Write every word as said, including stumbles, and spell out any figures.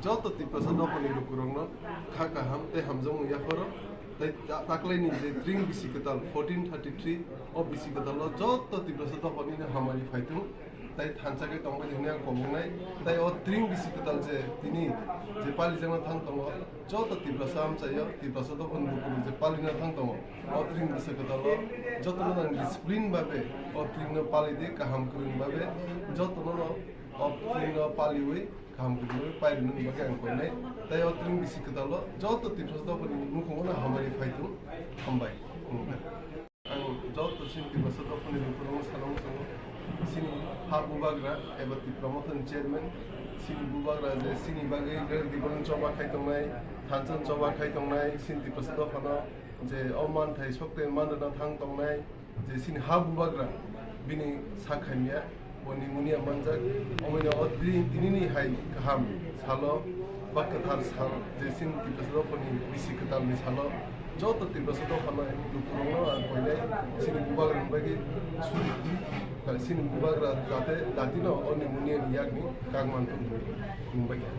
Joto Tiprasa dophani lukurokno kha kaham tei hamjakmung yapharo, tei ta-, taklaini je tring bisi kwtal fourteen thirty-three, o bisi kwtalo joto Tiprasa dophanino hamari phaitung, tei thansa khe tongbai hwnwi ang komungnai. Tei o tring bisi kwtal je tini je palijakna thang tongo, joto Tiprasa amchaio, Tiprasa dophani lukurok je palina thang tongo, o tring bisi kwtalo jotono nang discipline babe o tringno palidi, kaham kwrwng babe jotono o tringno paliwi kaham kwrwngwi pairwnani bagwi ang koinai. Tei o tring bisi kwtalo joto Tiprasa dophani nukhungo no hamari phaitung. Hambai. Ang joto chini Tiprasa dophani lukurokno sana muchungo, chini ha bubagra eba Tipra Mothani chairman, chini bubagra je chini bagwi gari dibon choba khai tongnai, thansa choba khai tongnai, chini Tiprasa dophano je o manthai sokte manrwna thang tongnai, je chini ha bubagra bini sak khaimya, bo pneumonia manjak, omoino o tini, tinini hai kaham salo, ba kwthar sal, je chini Tiprasa dophani bisi kwtalni salo, joto Tiprasa dophano lukurokno ang koinai, chini bubagrani bagwi suri, chini bubagra jate datino o pneumonia ni yakni kagman tongwi khulumbai kha.